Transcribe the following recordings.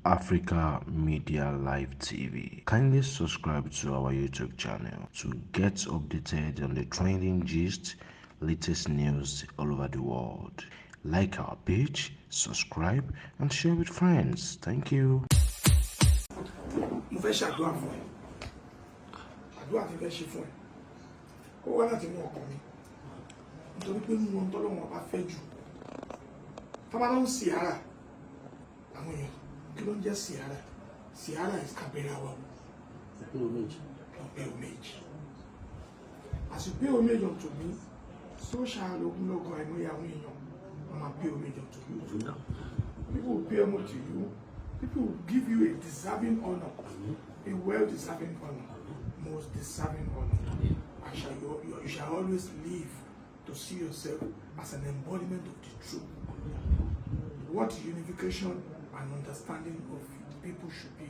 Africa Media Live TV. Kindly subscribe to our YouTube channel to get updated on the trending gist, latest news all over the world. Like our page, subscribe, and share with friends. Thank you. Mo fẹ́ ṣàdúrà fún ẹ, àdúrà tí fẹ́ ṣe fún ẹ, ó wá láti inú ọkàn mi, nítorí pé nínú ohun tọ́lọ́run bá fẹ́ jù, tá bá lọ ń sìárà, àwọn èèyàn kí ló ń jẹ́ sìárà? Sìárà is kábẹ́rẹ́ wa, ọ̀pẹ homage. As you pay homage unto me, so shall ogunlọ́gọ̀ àìmọye àwọn èèyàn wọ́n máa pay homage unto you. People will pay homage to you. People will give you a deserving honor, a well-deserving honor, most deserving honor. And you shall always live to see yourself as an embodiment of the truth. What unification and understanding of people should be.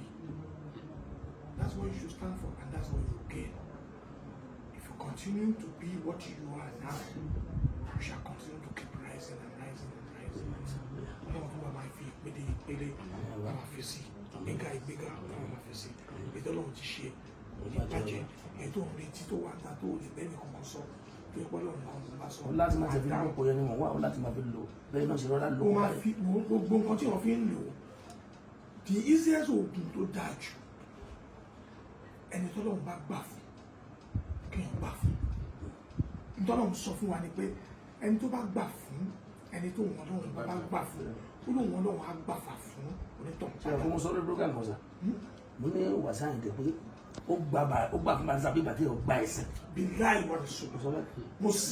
That's what you should stand for, and that's what you gain. If you continue to be what you are now, you shall continue to keep rising and rising and rising. My feet, bigger, my face. It's all of the shape. Budget, you don't reach to what that all the baby conso. Láti máa tẹ̀lé ọ̀pọ̀ yẹn ni wọ́n wá láti máa fi lò bẹ́ẹ̀ náà ṣe rọ́lá lò ó báyìí. Gbogbo nǹkan tí wọ́n fi ń lò the easiest oògùn tó dáa jù ẹni tó lọ́wọ́ bá gbà fún kéèyàn gbà fún. Ntọ́lọ́run sọ fún wa ni pé ẹni tó bá gbà fún ẹni tó wọ́n lọ́wọ́ bá gbà fún ó lóun wọn lọ́wọ́ á gbà fà fún onítọ̀hún. Ṣé àwọn ọmọ sọ́dọ̀ program kan sà? Mo ní wàsá yìí dẹ̀ pé ó gbà fún bàtà bí bàtà yóò gba ẹsẹ̀. Bí láì wọ́n sọ.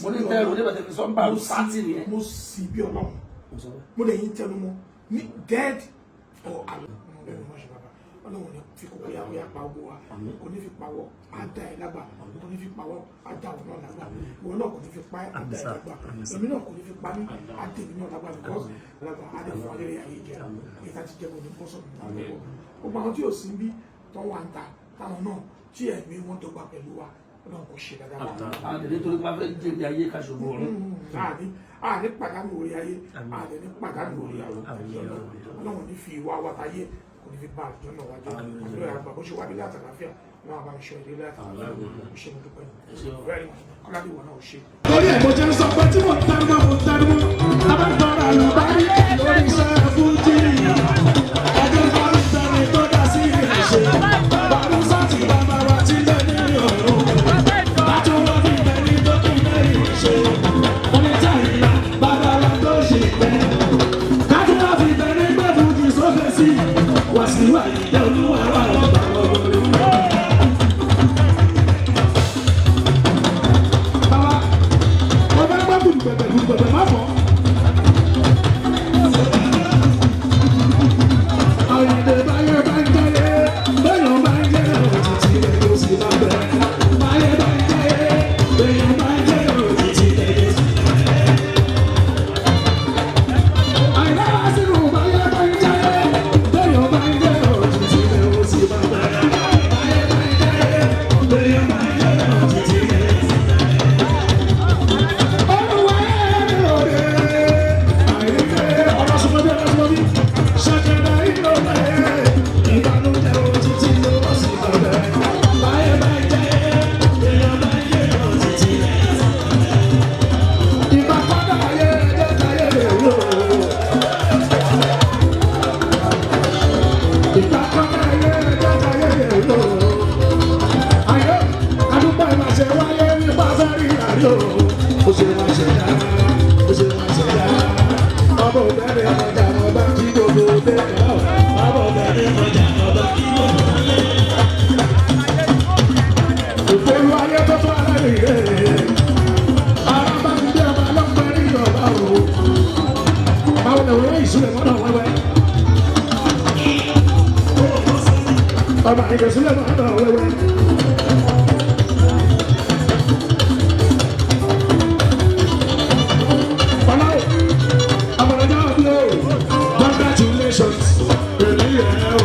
Mo ní tẹ́lẹ̀ òní bàtà fi sọ ń bá pàtì nìyẹn. Mo sì bí ọlọ́run. Mo lè yín tẹnu mọ́ ní dead or alive. Ọlọ́run ní fi kókó yà wíyà pa owó wa. Kò ní fi pawọ́ àdá ẹ̀ lágbà. Kò ní fi pawọ́ àdá òun náà lágbà. Ìwọ náà kò ní fi pa àdá ẹ̀ lágbà. Èmi náà kò ní fi pa ní àdá èmi náà lágbà. Because lágbà àdá fún alẹ́ ayé jẹ́. Ìta ti jẹ́ mo ní bọ́sọ̀ mi. Gbogbo àwọn tí ò sí bí tọ́ wà ń ta táwọn náà tí ẹ̀mí wọn tó gbà pẹ̀lú wa ọlọ́run kò ṣe dáadáa. Àdèdè tó bá fẹ́ jẹ́bi ayé káṣọ bọ̀ ọ́n. Àní pàdánù orí ayé, àní pàdánù orí ayé. Ọlọ́run ní fi ìwà wa táyé kò ní fi bá àjọ náà wájú. Àdúrà àgbà bó ṣe wá nílé àtàláfíà wọn àbá mi ṣe ìdílé àtàláfíà ṣe mo dúpẹ́ ní. Kọ́ládé wọn náà ò ṣe. Lórí ẹ̀ mo jẹ́ sọ pé tí mo tẹnumọ́ abájọ́ra àlùbárí lórí iṣẹ́ Fuji. Ẹjọ́ bá ń tẹ̀lé tó dá sí ìrìnàṣẹ́. Bàrúsà ti bàbá wa ti lé ní ọ̀run. Láti wọ́n fi tẹ̀lé tó kún lẹ́yìn ṣe. Onítà ìlà bàbá wa tó ṣe pẹ́. Láti wọ́n fi tẹ̀lé gbé Fuji sókè sí. Wàsíwà ìdẹ́ olúwa wà lọ́gbà ọ̀gbọ̀n. Bẹ̀bẹ̀ má fọ́. Àyìnbó báyé bá ń jẹ́yé, bẹ́yàn bá ń jẹ́ òtítì rẹ̀ ló sì máa bẹ̀rẹ̀. Báyé bá ń jẹ́yé, bẹ́yàn bá ń jẹ́ òtítì rẹ̀ ló sì máa bẹ̀rẹ̀. Àyìnbó wá sínú báyé bá ń jẹ́yé, bẹ́yàn bá ń jẹ́ òtítì rẹ̀ ló sì máa bẹ̀rẹ̀. Báyé bá ń jẹ́yé, bẹ́yàn bá ń jẹ́ òtítì rẹ̀ ló sì máa bẹ̀rẹ̀. Ọba ìgbésílẹ̀ máa ń bá wẹ́wẹ́. Ọlọ́run, àbọ̀dọ̀jọ́ bí o, congratulations, èmi yẹ̀ o,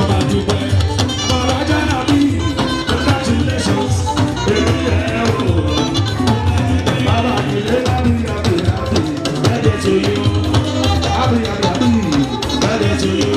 ọba dúpẹ́. Àbọ̀dọ̀jọ́ bí, congratulations, èmi yẹ̀ o. Bàbá ìdílé lábí happy birthday to you, happy birthday to you.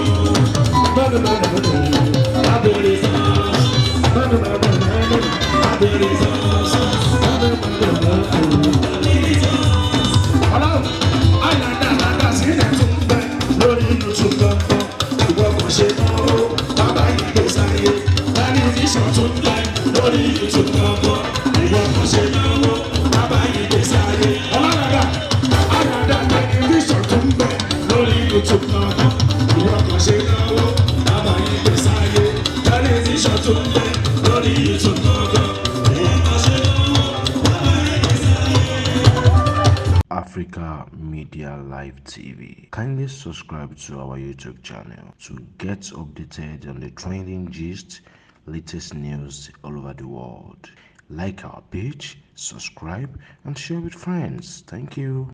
Africa Media Live TV. Kindly subscribe to our YouTube channel to get updated on the trending gist, latest news all over the world. Like our page, subscribe, and share with friends. Thank you.